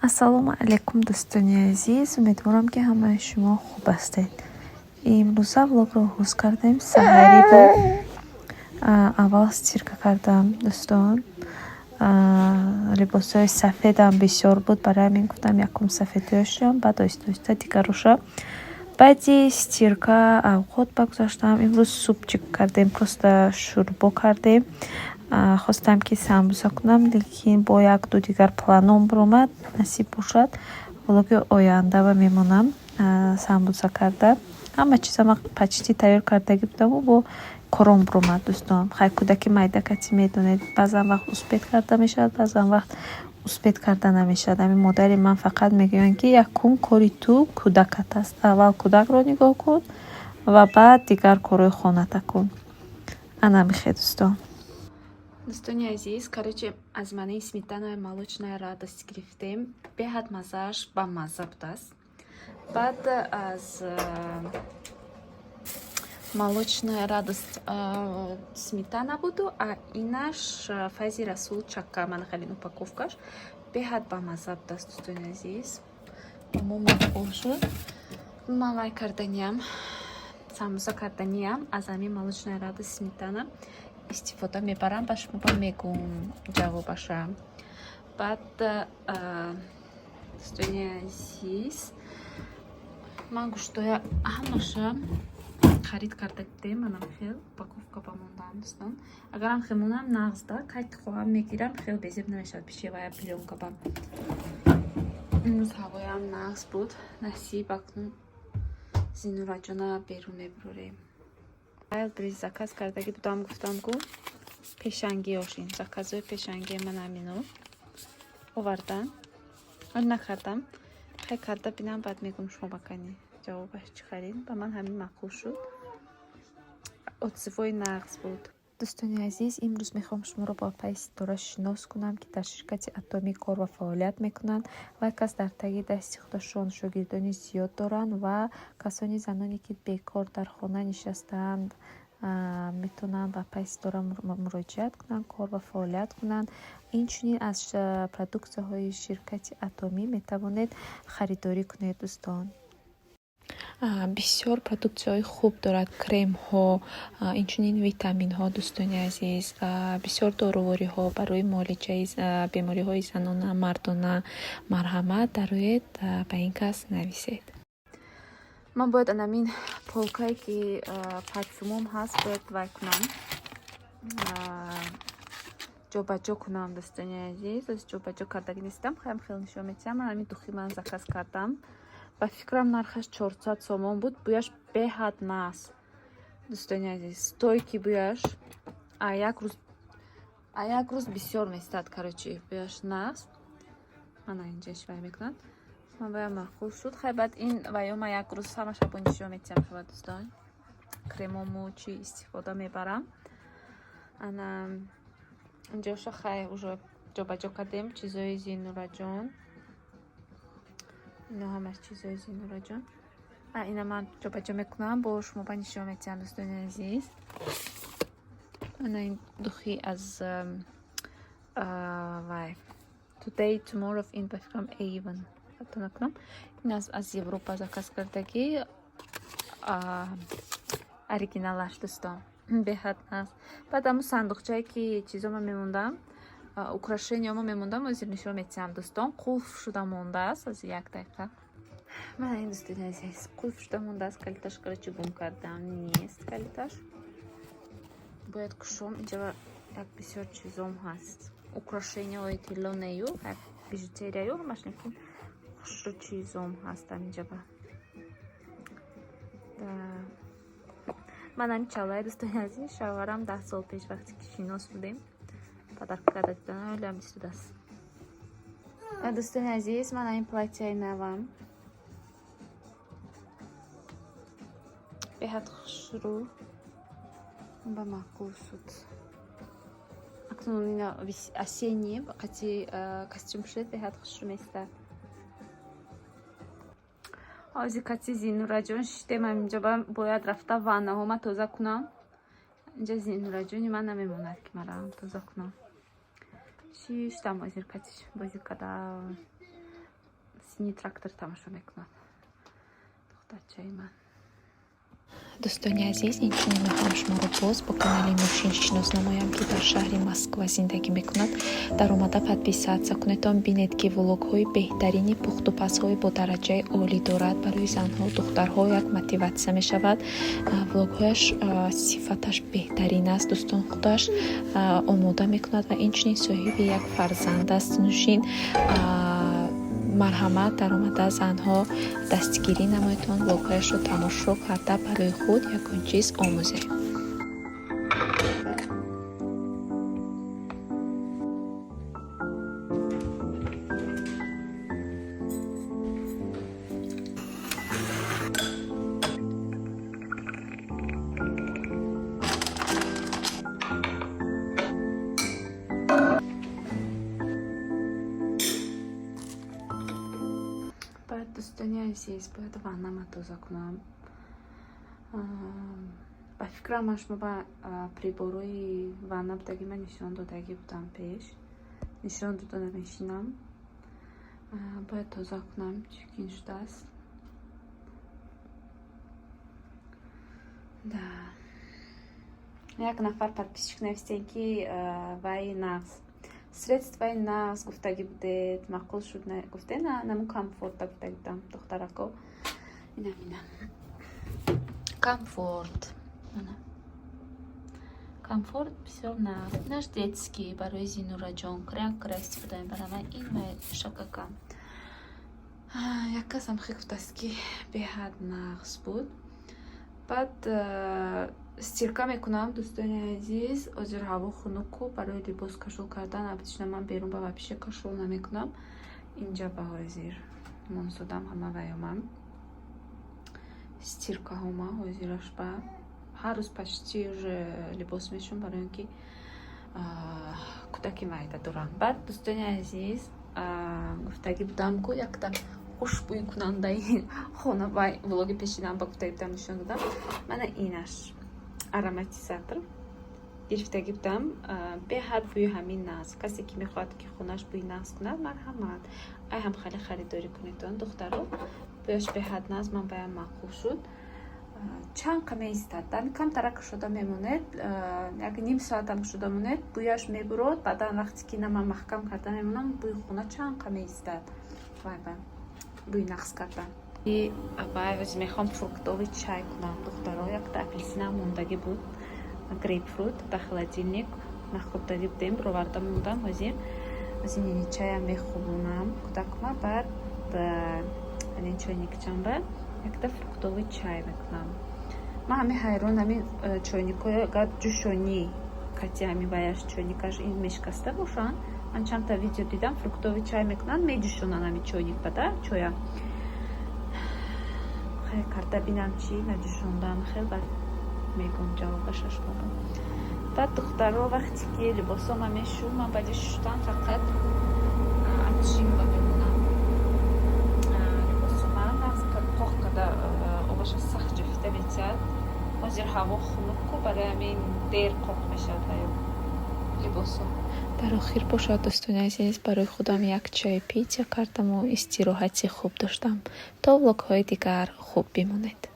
Ассалому алайкум, дӯстони азиз. Умедворам, ки ҳамаи шумо хуб ҳастед. Имрӯза влогро оғоз кардем саҳарӣ буд. Аввал стирка кардам, дӯстон. Либосҳои сафедам бисёр буд, барои ҳамин гуфтам, якум сафедҳояшам, баъд оҳиста оҳиста дигароша. Баъди стирка авқот багузаштам. Имрӯз супчик кардем, просто шӯрбо кардем. Хостам, ки самбуса кунам, лекин бо як-ду дигар планом биромад. Насиб бошад, влоги оянда мемонам самбуса карда. Ҳама чизама почти тайёр кардагӣ будаму бо кором биромад, дӯстон. Хай, кӯдаки майда кати медонед, баъзан вақт успеть карда мешавад, баъзан вақт успеть карда намешавад. Ҳамин модари ман фақат мегӯянд, ки якум кори ту кӯдакат аст. Аввал кӯдакро нигоҳ кун ва баъд дигар корҳои хоната кун. Ана михе, дӯстон. Дӯстони азиз, короче, аз манаи сметанаи «Молочная радость» гирифтем. Беҳад маззааш бамазза будааст. Баъд аз «Молочная радость» сметана буду, а инаш «Файзи Расул» чакка, мана хеле упаковкаш беҳад бамазза будааст, дӯстони азиз. Ба мо маъқул шуд. Ман вай карданиям, самбуса карданиям, аз ҳамин «Молочная радость» сметана истифода мебарам, ба шумо ба мегӯм ҷавобаша. Баъд, дӯстони азиз, ман гӯштоя ҳамаша харид карда будем, манам хел упаковка ба мондаам, дӯстон. Агарам хел монам, нағз да, кай ки хоҳам, мегирам, хел безеб намешавад пишевая плёнка ба. Имрӯз ҳавоям нағз буд, насиб, акнун Зинураҷона берун мебурорем. Бриз заказ кардагӣ будам, гуфтам гу пешангиёш, ин заказҳои пешангии ман ҳамино овардан. Ҳол накардам, хай карда бинам, баъд мегӯм шумо ба кани ҷавобаш чӣ харид. Ба ман ҳамин маъқул шуд, отзывои нағз буд. Дӯстони азиз, имрӯз мехоҳам шуморо бо апаи Ситора шинос кунам, ки дар ширкати Атомӣ кор ва фаъолият мекунанд. Вай кас дар таги дасти худашон шогирдони зиёд доранд ва касони заноне, ки бекор дар хона нишастаанд, метавонанд ба апаи Ситора муроҷиат кунанд, кор ва фаъолият кунанд. Инчунин аз продуксияҳои ширкати Атомӣ метавонед харидорӣ кунед, дӯстон. Бисёр продуксияҳои хуб дорад: кремҳо, инчунин витаминҳо, дӯстони азиз, бисёр дорувориҳо барои муолиҷаи бемориҳои занона, мардона. Марҳамат, дароед, ба ин кас нависед. Ман бояд анамин полкае, ки парфюмом ҳаст, бояд вай кунам, ҷобаҷо кунам, дӯстони азиз. Ҷобаҷо кардагӣ нестам, хаям хеле нишон медиҳам. Ман ҳамин духи ман заказ кардам, ба фикрам, нархаш 400 сомон буд. Бӯяш беҳад нағз, дӯстони азиз, стойкий бӯяш, а як рӯз бисёр местад. Короче, бӯяш нағз. Мана инҷаш вай мекунад, ман баям маъқул шуд. Хай, баъд ин ваё ман як рӯз ҳамаша бо нишон метиҳам шуба, дӯстон, кремому чӣ истифода мебарам. Ана инҷоша хай уже ҷобаҷо кардем, чизои Зинураҷон, ино ҳамаш чизои Зинураҷон. Ина ман ҷобаҷо мекунам, бо шумо ба нишон метиҳам, дӯстони азиз. Ана ин духи аз вай Today Tomorrow, ин ба фикрам Avon, хато накунам, ин аз Европа заказ кардагӣ, оригиналаш, дӯстон, беҳад нағз. Баъд ҳамун сандуқчае, ки чизома мемондам, украшениямо мемондам, ҳозир нишон метиҳам, дӯстон. Қулф шуда мондааст. Аз як дақиқа. Мана ин, дӯстони азиз, қулф шуда мондааст, калиташ, короче, гум кардам, нест калиташ. Бояд кушом. Инҷа як бисёр чизом ҳаст, украшенияҳои тиллонею бижутерияю ҳамаш, лекин хушрӯ чизом ҳастам инҷаба. Ман ҳамин чаллаи, дӯстони азиз, шавҳарам 10 сол пеш, вақте ки шинос будем, подарка карда дидан, ҳолиам истодааст. Дӯстони азиз, ман ҳамин платьяи навам беҳад хушрӯ, ба маъқул шуд. Акнун ина осенний қати костюм шуд, беҳад хушрӯ местад. Ҳозир кати Зинураҷон шиштем ҳаминҷо, бояд рафта ваннаҳома тоза кунам. Инҷа Зинураҷони ман намемонад, ки мара тоза кунам. Шиштам ҳозир катиш бозӣ кардам. Синий трактор тамошо мекунад духтарчаи ман. Дӯстони азиз, инчунин мехоҳам шуморо боз бо канали Нӯшин шинос намоям, ки дар шаҳри Москва зиндагӣ мекунад. Даромада подписаться кунедон, бинед, ки влогҳои беҳтарини пухтупазҳои бо дараҷаи олӣ дорад. Барои занҳо, духтарҳо як мотиватсия мешавад. Влогҳояш сифаташ беҳтарин аст. Дӯстон, худаш омода мекунад ва инчунин соҳиби як фарзанд аст Нӯшин. Марҳамат, даромада занҳо дастгирӣ намоедтон, влогҳояшро тамошо карда, барои худ ягон чиз омӯзед. Баъд, дӯстони азиз, бояд ваннама тоза кунам. Ба фикрам, ман шумо ба приборои ванна будагӣ ман нишон додагӣ будам пеш. Нишон дода намешинам. Бояд тоза кунам, чиркин шудааст. Да, як нафар подписчик навистем, ки вай нағз, средствои нағз гуфтагӣ будед, маъқул шуд гуфте, наму Комфорта гуфтагӣ будам, духтарако. Инам, ина Комфорт, ана Комфорт бисёр нағз. Инаш детский, барои Зинураҷон кряк истифода мебарам. Ин шакакам. Як касам хе гуфтааст, ки беҳад нағз буд. Баъд стирка мекунам, дӯстони азиз. Ҳозир ҳаво хунуку, барои либос кашол кардан обычно ман берун ба вообще кашол намекунам. Инҷа ба ҳозир монсодам ҳама ваёмам, стиркаҳома. Ҳозираш ба ҳар рӯз почти уже либос мешум, барои он ки кӯдаки майда дорам. Баъд, дӯстони азиз, гуфтагӣ будам ку якта хушбӯйкунандаи хона, влоги пешинам ба гуфтагӣ будам, нишон додам. Мана инаш ароматизатор гирифтагӣ будам. Беҳад бӯи ҳамин нағз. Касе ки мехоҳад, ки хонаш бӯи нағз кунад, марҳамат, ай ҳам хеле харидорӣ кунедон, духтаро. Бӯяш беҳад нағз, ман баям маъқул шуд. Чанд қа меистад, дами камтара кушода мемонед, як ним соатам кушода монед, бӯяш мебурод. Баъдан вақте ки на ман маҳкам карда мемонам, бӯи хона чанд қа меистад. Вай ба бӯи нағз кардан. Вай ҳозир мехоҳам фруктовый чай кунам, духтаро. Якта апелсинам мондагӣ буд, грейпфрут, дар холодильник нахӯрдагӣ будем, бироварда мондам. Ҳозир ҳозир чаям мехӯбонам кӯдакма. Баъд ин чойникчамба якта фруктовый чай мекунам. Ман ҳамин ҳайрон, ҳамин чойникҳои агар ҷӯшонӣ кати ҳамин ваяш чойникаш ин мешикаста бошанд. Ман чандта видео дидам, фруктовый чай мекунанд, меҷӯшонанд ҳамин чойник бада чоя. Хел карда бинам, чӣ наҷӯшондан хел, баъд мегӯм ҷавобаша шуморо. Баъд, духтаро, вақте ки либосома мешӯм, ман баъди шуштан фақат отжимба мемонам либосома. Нағз қоқ карда, обаша сахт ҷафида метиҳад. Ҳозир ҳаво хунук ку, барои ҳамин дер қоқ мешавад ва либосо. Дар охир бошад, дӯстони азиз, барои худам як чайпития кардаму истироҳати хуб доштам. То влогҳои дигар хуб бимонед.